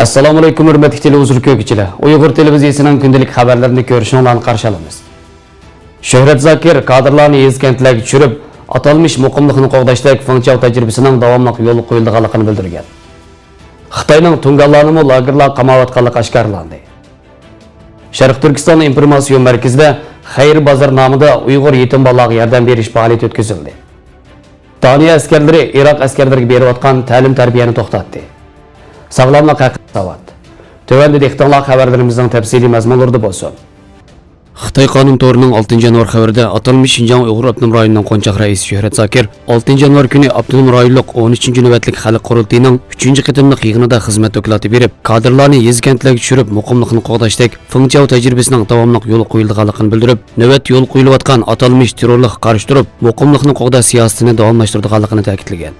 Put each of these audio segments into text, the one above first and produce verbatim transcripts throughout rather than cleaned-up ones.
ئەسسالامۇئەلەيكۇم، ھۆرمەتلىك تېلېۋىزور كۆرگۈچىلەر. ئۇيغۇر تېلېۋىزىيىسىنىڭ كۈندىلىك خەۋەرلىرىنى كۆرۈشۈڭلارنى قارشى ئالىمىز. شۆھرەت زاكىر كادىرلارنى يېزا-كەنتلەرگە چۈشۈرۈپ، ئاتالمىش مۇقىملىقنى قوغداشتەك فېڭچياۋ تەجرىبىسىنىڭ داۋاملىق يولغا قويۇلىدىغانلىقىنى بىلدۈرگەن. خىتاينىڭ تۇڭگانلارنىمۇ لاگېرلارغا قاماۋاتقانلىقى ئاشكارىلاندى. شەرقىي تۈركىستاننىڭ ئىنفورماتسىيە مەركىزىدە خەير بازار نامىدا ئۇيغۇر يېتىم بالىلارغا ياردەم بېرىش پائالىيىتى ئۆتكۈزۈلدى. دانىيە ئەسكەرلىرى ئىراق ئەسكەرلىرىگە بېرىۋاتقان تەلىم-تەربىيەنى توختاتتى. ساغلاملىق ھەققىدە ساۋات. تۆۋەندە دىققىتىڭلار خەۋەرلىرىمىزنىڭ تەپسىلىي مەزمۇنلىرىدا بولسۇن. خىتاي قانۇن تورىنىڭ ئالتىنچى يانۋار خەۋىرىدە ئاتالمىش شىنجاڭ ئۇيغۇر ئاپتونوم رايونىنىڭ قونچاق رەئىسى شۆھرەت زاكىر ئالتىنچى يانۋار كۈنى ئاپتونوم رايونلۇق ئون ئۈچىنچى نۆۋەتلىك خەلق قۇرۇلتىيىنىڭ ئۈچىنچى قېتىملىق يىغىنىدا خىزمەت دوكلاتى بېرىپ، كادىرلارنى يېزا-كەنتلەرگە چۈشۈرۈپ، مۇقىملىقنى قوغداشتەك فېڭچياۋ تەجرىبىسىنىڭ داۋاملىق يولغا قويۇلىدىغانلىقىنى بىلدۈرۈپ، نۆۋەتتە يولغا قويۇلۇۋاتقان ئاتالمىش تېررورلۇققا قارشى تۇرۇپ، مۇقىملىقنى قوغداش سىياسىتىنى داۋاملاشتۇرىدىغانلىقىنى تەكىتلىگەن.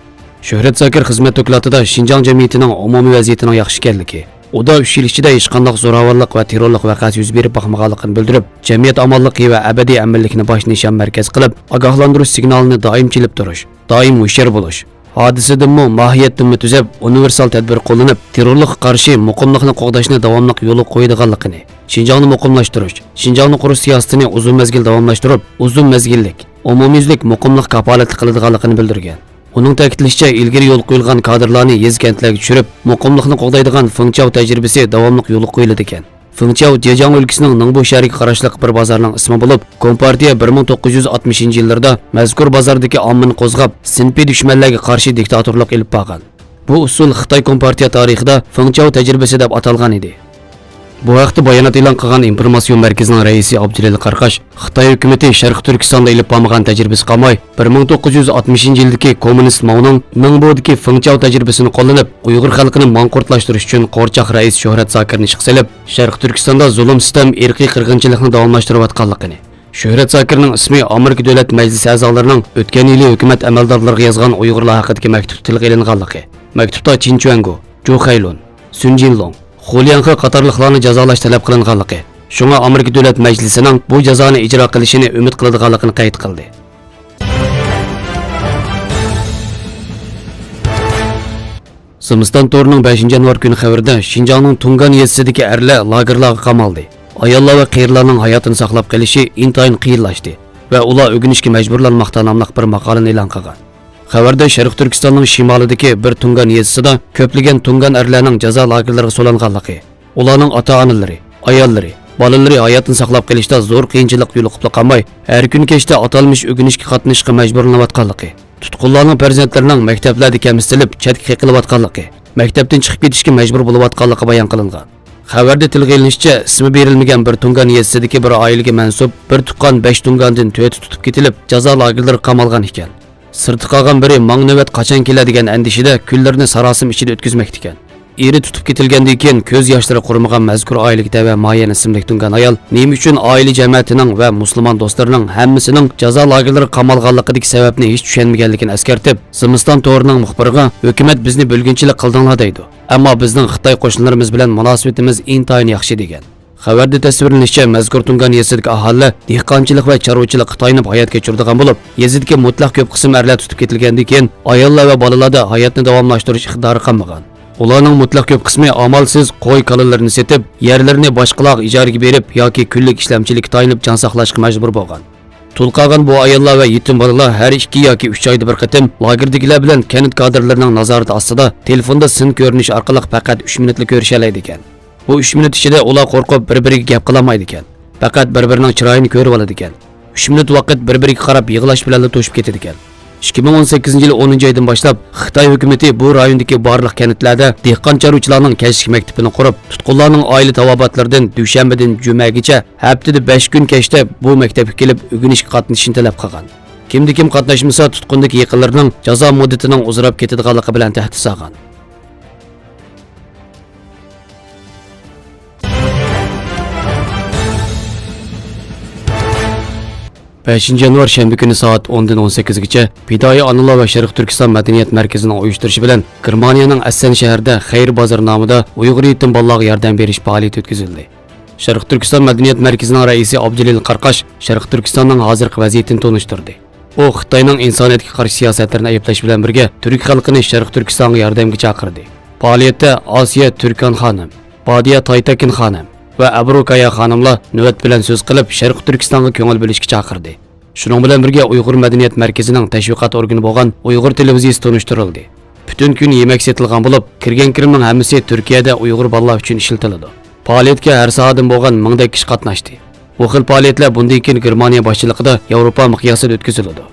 شۆھرەت زاكىر خىزمەت دوكلاتىدا شىنجاڭ جەمئىيىتىنىڭ ئومۇمىي ۋەزىيىتىنىڭ ياخشى ئىكەنلىكى، ئۇدا ئۈچ يىل ئىچىدە ھېچقانداق زوراۋانلىق ۋە تېررورلۇق ۋەقەسى يۈز بېرىپ باقمىغانلىقىنى بىلدۈرۈپ، جەمئىيەت ئامانلىقى ۋە ئەبەدىي ئەمىنلىكنى باش نىشان مەركەز قىلىپ، ئاگاھلاندۇرۇش سىگنالىنى دائىم چېلىپ تۇرۇش، دائىم ھوشيار بولۇش، ھادىسىدىنمۇ، ماھىيەتتىنمۇ تۈزەپ، ئۇنىۋېرسال تەدبىر قوللىنىپ، تېررورلۇققا قارشى مۇقىملىقنى قوغداشنى داۋاملىق يولغا قويىدىغانلىقىنى، شىنجاڭنى مۇقىملاشتۇرۇش، شىنجاڭنى قۇرۇش سىياسىتىنى ئۇزۇن مەزگىل داۋاملاشتۇرۇپ، ئۇزۇن مەزگىللىك، ئومۇميۈزلۈك مۇقىملىق كاپالەتلىك قىلىدىغانلىقىنى بىلدۈرگەن. ئۇنىڭ تەكىتلىشىچە، ئىلگىرى يولغا قويۇلغان كادىرلارنى يېزا-كەنتلەرگە چۈشۈرۈپ، مۇقىملىقنى قوغدايدىغان فېڭچياۋ تەجرىبىسى داۋاملىق يولغا قويۇلىدىكەن. فېڭچياۋ جېجياڭ ئۆلكىسىنىڭ نىڭبو شەھىرىگە قاراشلىق بىر بازارنىڭ ئىسمى بولۇپ، كومپارتىيە بىر مىڭ توققۇز يۈز ئاتمىشىنچى يىللىرىدا مەزكۇر بازاردىكى ئاممىنى قوزغاپ، سىنىپىي دۈشمەنلەرگە قارشى دىكتاتورلۇق ئېلىپ بارغان. بۇ ئۇسۇل خىتاي كومپارتىيە تارىخىدا فېڭچياۋ تەجرىبىسى دەپ ئاتالغان ئىدى. بۇ ھەقتە بايانات ئېلان قىلغان ئىنفورماتسىيون مەركىزىنىڭ رەئىسى ئابدۇجېلىل قاراقاش، خىتاي ھۆكۈمىتى شەرقىي تۈركىستاندا ئېلىپ بارمىغان تەجرىبىسى قالماي، بىر مىڭ توققۇز يۈز ئاتمىشىنچى يىلدىكى كوممۇنىست ماۋنىڭ نىڭبودىكى فېڭچياۋ تەجرىبىسىنى قوللىنىپ، ئۇيغۇر خەلقىنى ماڭقۇرتلاشتۇرۇش ئۈچۈن قورچاق رەئىس شۆھرەت زاكىرنى ئىشقا سېلىپ، شەرقىي تۈركىستاندا زۇلۇم، سىتەم، ئىرقىي قىرغىنچىلىقنى داۋاملاشتۇرۇۋاتقانلىقىنى، شۆھرەت زاكىرنىڭ ئىسمى ئامېرىكا دۆلەت مەجلىسى ئەزالىرىنىڭ ئۆتكەن يىلى ھۆكۈمەت ئەمەلدارلىرىغا يازغان ئۇيغۇرلار ھەققىدىكى مەكتۇپتا تىلغا ئېلىنغانلىقى، مەكتۇپتا چىن چۈەنگو، جۇ خەيلۇن، سۈن جىنلۇڭ، خۇ لياڭخې قاتارلىقلارنى جازالاش تەلەپ قىلىنغانلىقى، شۇڭا ئامېرىكا دۆلەت مەجلىسىنىڭ بۇ جازانى ئىجرا قىلىشىنى ئۈمىد قىلىدىغانلىقىنى قەيت قىلدى. زىمىستان تورىنىڭ بەشىنچى يانۋار كۈنى خەۋىرىدە شىنجاڭنىڭ تۇڭگان يېزىسىدىكى ئەرلەر لاگېرلارغا قامالدى. ئاياللار ۋە قېرىلارنىڭ ھاياتىنى ساقلاپ قېلىشى ئىنتايىن قىيىنلاشتى ۋە ئۇلار ئۆگىنىشكە مەجبۇرلانماقتا ناملىق بىر ماقالىنى ئېلان قىلغان. خەۋەردە شەرقىي تۈركىستاننىڭ شىمالىدىكى بىر تۇڭگان يېزىسىدا كۆپلىگەن تۇڭگان ئەرلەرنىڭ جازا لاگېرلىرىغا سولانغانلىقى، ئۇلارنىڭ ئاتا-ئانىلىرى، ئاياللىرى، بالىلىرى ھاياتىنى ساقلاپ قېلىشتا زور قىيىنچىلىق يولۇقۇپلا قالماي، ھەر كۈنى كەچتە ئاتالمىش ئۆگىنىشكە قاتنىشىشقا مەجبۇرلىنىۋاتقانلىقى، تۇتقۇنلارنىڭ پەرزەنتلىرىنىڭ مەكتەپلەردە كەمسىتىلىپ، چەتكە قېقىلىۋاتقانلىقى، مەكتەپتىن چىقىپ كېتىشكە مەجبۇر بولۇۋاتقانلىقى بايان قىلىنغان. خەۋەردە تىلغا ئېلىنىشىچە، ئىسمى بېرىلمىگەن بىر تۇڭگان يېزىسىدىكى بىر ئائىلىگە مەنسۇپ بىر تۇغقان بەش تۇڭگاندىن تۆتى تۇتۇپ كېتىلىپ، جازا لاگېرلىرىغا قامالغان ئىكەن. سىرتتا قالغان بىرى ماڭا نۆۋەت قاچان كېلەر دېگەن ئەندىشىدە كۈنلىرىنى ساراسىما ئىچىدە ئۆتكۈزمەكتىكەن. ئېرى تۇتۇپ كېتىلگەندىن كېيىن كۆز ياشلىرى قۇرۇمىغان مەزكۇر ئائىلىگە تەۋە مايەن ئىسىملىك تۇڭگان ئايال نېمە ئۈچۈن ئائىلە جەمەتىنىڭ ۋە مۇسۇلمان دوستلىرىنىڭ ھەممىسىنىڭ جازا لاگېرلىرىغا قامالغانلىقىدىكى سەۋەبنى ھېچ چۈشەنمىگەنلىكىنى ئەسكەرتىپ، زىمىستان تورىنىڭ مۇخبىرىغا، «ھۆكۈمەت بىزنى بۆلگۈنچىلىك قىلدىڭلار» دەيدۇ. ئەمما بىزنىڭ خىتاي قوشنىلىرىمىز بىلەن مۇناسىۋىتىمىز ئىنتايىن ياخشى، دېگەن. خەۋەردە تەسۋىرلىنىشىچە، مەزكۇر تۇڭگان يېزىسىدىكى ئاھالىلەر دېھقانچىلىق ۋە چارۋىچىلىققا تايىنىپ ھايات كەچۈرىدىغان بولۇپ، يېزىدىكى مۇتلەق كۆپ قىسىم ئەرلەر تۇتۇپ كېتىلگەندىن كېيىن، ئاياللار ۋە بالىلاردا ھاياتنى داۋاملاشتۇرۇش ئىقتىدارى قالمىغان. ئۇلارنىڭ مۇتلەق كۆپ قىسمى ئامالسىز قوي-كالىلىرىنى سېتىپ، يەرلىرىنى باشقىلارغا ئىجارىگە بېرىپ ياكى كۈنلۈك ئىشلەمچىلىككە تايىنىپ جان ساقلاشقا مەجبۇر بولغان. تۇل قالغان بۇ ئاياللار ۋە يېتىم بالىلار ھەر ئىككى ياكى ئۈچ ئايدا بىر قېتىم لاگېردىكىلەر بىلەن كەنت كادىرلىرىنىڭ نازارىتى ئاستىدا تېلېفوندا سىن كۆرۈنۈش ئارقىلىق پەقەت ئۈچ مىنۇتلا كۆرۈشەلەيدىكەن. بۇ ئۈچ مىنۇت ئىچىدە ئۇلار قورقۇپ بىر-بىرىگە گەپ قىلالمايدىكەن. پەقەت بىر-بىرىنىڭ چىرايىنى كۆرۈۋالىدىكەن. ئۈچ مىنۇت ۋاقىت بىر-بىرىگە قاراپ يىغلاش بىلەنلا توشۇپ كېتىدىكەن. ئىككى مىڭ ئون سەككىزىنچى يىل ئونىنچى ئايدىن باشلاپ خىتاي ھۆكۈمىتى بۇ رايوندىكى بارلىق كەنتلەردە دېھقان چارۋىچىلارنىڭ كەچلىك مەكتىپىنى قۇرۇپ، تۇتقۇنلارنىڭ ئائىلە تاۋابىئاتلىرىدىن دۈشەنبىدىن جۈمەگىچە ھەپتىدە بەش كۈن كەچتە بۇ مەكتەپكە كېلىپ ئۆگىنىشكە قاتنىشىشنى تەلەپ قىلغان. كىمدە كىم قاتناشمىسا، تۇتقۇندىكى يېقىنلىرىنىڭ جازا مۇددىتىنىڭ ئۇزىراپ كېتىدىغانلىقى بىلەن تەھدىت سالغان. بەشىنچى يانۋار شەنبە كۈنى سائەت ئوندىن ئون سەككىزگىچە پىدائىي ئانىلار ۋە شەرقىي تۈركىستان مەدەنىيەت مەركىزىنىڭ ئۇيۇشتۇرۇشى بىلەن گېرمانىيەنىڭ ئەسسەن شەھىرىدە خەير بازىرى نامىدا ئۇيغۇر يېتىم بالىلارغا ياردەم بېرىش پائالىيىتى ئۆتكۈزۈلدى. شەرقىي تۈركىستان مەدەنىيەت مەركىزىنىڭ رەئىسى ئابدۇجېلىل قاراقاش شەرقىي تۈركىستاننىڭ ھازىرقى ۋەزىيىتىنى تونۇشتۇردى. ئۇ خىتاينىڭ ئىنسانىيەتكە قارشى سىياسەتلىرىنى ئەيىبلەش بىلەن بىرگە، تۈرك خەلقىنى شەرقىي تۈركىستانغا ياردەمگە چاقىردى. پائالىيەتتە ئاسىيە تۈركان خانىم، بادىيە تايتەكىن خانىم ۋە ئەبرۇ كايا خانىملار نۆۋەت بىلەن سۆز قىلىپ، شەرقىي تۈركىستانغا كۆڭۈل بۆلۈشكە چاقىردى. شۇنىڭ بىلەن بىرگە، ئۇيغۇر مەدەنىيەت مەركىزىنىڭ تەشۋىقات ئورگىنى بولغان ئۇيغۇر تېلېۋىزىيىسى تونۇشتۇرۇلدى. پۈتۈن كۈن يېمەك سېتىلغان بولۇپ، كىرگەن كىرىمنىڭ ھەممىسى تۈركىيەدە ئۇيغۇر بالىلار ئۈچۈن ئىشلىتىلىدۇ. پائالىيەتكە ھەر ساھەدىن بولغان مىڭدەك كىشى قاتناشتى. بۇ خىل پائالىيەتلەر بۇندىن كېيىن گېرمانىيە باشچىلىقىدا ياۋروپا مىقياسىدا ئۆتكۈزۈلىدۇ.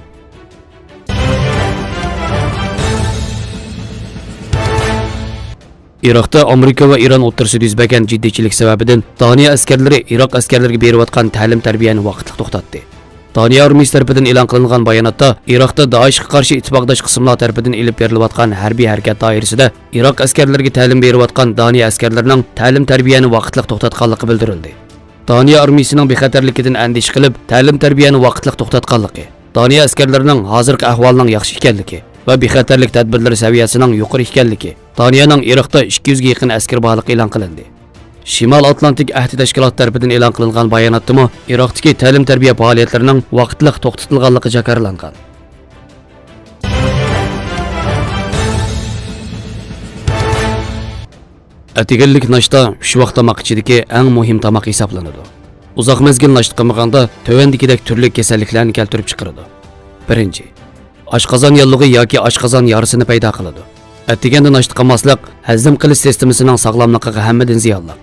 ئىراقتا ئامېرىكا ۋە ئىران ئوتتۇرىسىدا يۈز بەرگەن جىددىيچىلىك سەۋەبىدىن دانىيە ئەسكەرلىرى ئىراق ئەسكەرلىرىگە بېرىۋاتقان تەلىم-تەربىيەنى ۋاقىتلىق توختاتتى. دانىيە ئارمىيىسى تەرىپىدىن ئېلان قىلىنغان باياناتتا، ئىراقتا دائىشقا قارشى ئىتتىپاقداش قىسىملار تەرىپىدىن ئېلىپ بېرىلىۋاتقان ھەربىي ھەرىكەت دائىرىسىدە ئىراق ئەسكەرلىرىگە تەلىم بېرىۋاتقان دانىيە ئەسكەرلىرىنىڭ تەلىم-تەربىيەنى ۋاقىتلىق توختاتقانلىقى بىلدۈرۈلدى. دانىيە ئارمىيىسىنىڭ بىخەتەرلىكىدىن ئەندىشە قىلىپ، تەلىم-تەربىيەنى ۋاقىتلىق توختاتقانلىقى، دانىيە ئەسكەرلىرىنىڭ ھازىرقى ئەھۋالىنىڭ ياخشى ئىكەنلىكى ۋە بىخەتەرلىك تەدبىرلىرى سەۋىيەسىنىڭ يۇقىرى ئىكەنلىكى، دانىيەنىڭ ئىراقتا ئىككى يۈزگە يېقىن ئەسكىرى بارلىقى ئېلان قىلىندى. شىمال ئاتلانتىك ئەھدى تەشكىلاتى تەرىپىدىن ئېلان قىلىنغان باياناتتىمۇ ئىراقتىكى تەلىم-تەربىيە پائالىيەتلىرىنىڭ ۋاقىتلىق توختىتىلغانلىقى جاكارلانغان. ئەتىگەنلىك ناشتا ئۈچ ۋاق تاماق ئىچىدىكى ئەڭ مۇھىم تاماق ھېسابلىنىدۇ. ئۇزاق مەزگىل ناشتا قىلمىغاندا تۆۋەندىكىدەك تۈرلۈك كېسەللىكلەرنى كەلتۈرۈپ چىقىرىدۇ. بىرىنچى، ئاشقازان ياللۇغى ياكى ئاشقازان يارىسىنى پەيدا قىلىدۇ. ئەتىگەندە ناشتا قىلماسلىق ھەزىم قىلىش سىستېمىسىنىڭ ساغلاملىقىغا ھەممىدىن زىيانلىق.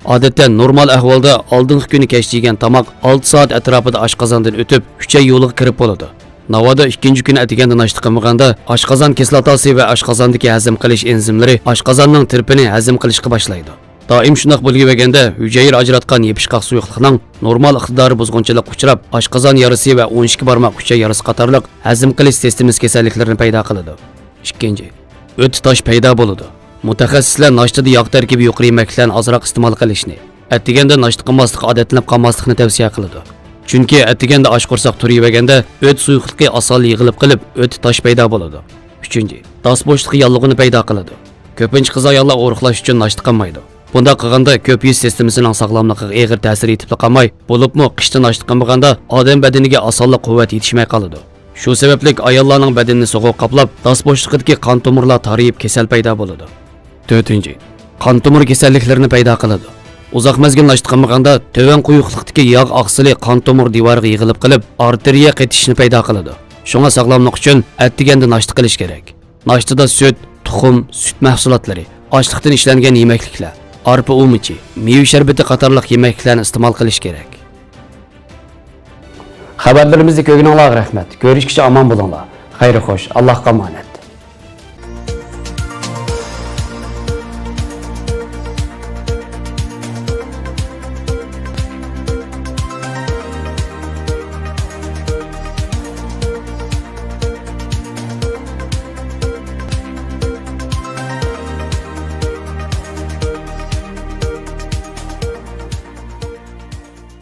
ئادەتتە نورمال ئەھۋالدا ئالدىنقى كۈنى كەچتە يېگەن تاماق ئالتە سائەت ئەتراپىدا ئاشقازاندىن ئۆتۈپ، ئۈچەي يولىغا كىرىپ بولىدۇ. ناۋادا ئىككىنچى كۈنى ئەتىگەندە ناشتا قىلمىغاندا، ئاشقازان كىسلاتاسى ۋە ئاشقازاندىكى ھەزىم قىلىش ئېنزىملىرى ئاشقازاننىڭ تىرپىنى ھەزىم قىلىشقا باشلايدۇ. دائىم شۇنداق بولۇۋەرگەندە، ھۈجەيرە ئاجراتقان يېپىشقاق سۇيۇقلۇقنىڭ نورمال ئىقتىدارى بۇزغۇنچىلىققا ئۇچراپ، ئاشقازان يارىسى ۋە ئون ئىككى بارماق ئۈچەي يارىسى قاتارلىق ھەزىم قىلىش سىستېمىسى كېسەللىكلىرىنى پەيدا قىلىدۇ. ئىككىنچى، ئۆت تاش پەيدا بولىدۇ. مۇتەخەسسىسلەر ناشتىدا ياغ تەركىبى يۇقىرى يېمەكلىكلەرنى ئازراق ئىستېمال قىلىشنى، ئەتىگەندە ناشتا قىلماسلىققا ئادەتلىنىپ قالماسلىقنى تەۋسىيە قىلىدۇ. چۈنكى ئەتىگەندە ئاچ قورساق تۇرۇۋەرگەندە ئۆت سۇيۇقلۇقى ئاسانلا يىغىلىپ قېلىپ، ئۆت تاش پەيدا بولىدۇ. ئۈچىنچى، داس بوشلۇقى ياللۇغىنى پەيدا قىلىدۇ. كۆپىنچە قىز ئاياللار ئورۇقلاش ئۈچۈن ناشتا قىلمايدۇ. بۇنداق قىلغاندا كۆپ يۈز سىستېمىسىنىڭ ساغلاملىقىغا ئېغىر تەسىرى يېتىپلا قالماي، بولۇپمۇ قىشتا ناشتا قىلمىغاندا ئادەم بەدىنىگە ئاسانلا قۇۋۋەت يېتىشمەي قالىدۇ. شۇ سەۋەبلىك ئاياللارنىڭ بەدىنىنى سوغۇق قاپلاپ، داس بوشلۇقىدىكى قان تومۇرلار تارىيىپ كېسەل پەيدا بولىدۇ. تۆتىنچى، قان تومۇر كېسەللىكلىرىنى پەيدا قىلىدۇ. ئۇزاق مەزگىل ناشتا قىلمىغاندا تۆۋەن قويۇقلۇقتىكى ياغ ئاقسىلى قان تومۇر دىۋارىغا يىغىلىپ قېلىپ، ئارتېرىيە قېتىشىشنى پەيدا قىلىدۇ. شۇڭا ساغلاملىق ئۈچۈن ئەتىگەندە ناشتا قىلىش كېرەك. ناشتىدا سۈت، تۇخۇم، سۈت مەھسۇلاتلىرى، ئاشلىقتىن ئىشلەنگەن يېمەكلىكلەر، ئارپا ئۇمىچى، مېۋە شەربىتى قاتارلىق يېمەكلىكلەرنى ئىستېمال قىلىش كېرەك. خەۋەرلىرىمىزنى كۆرگىنىڭلارغا رەھمەت. كۆرۈشكىچە ئامان بولۇڭلار. خەير خوش، ئاللاھقا ئامانەت.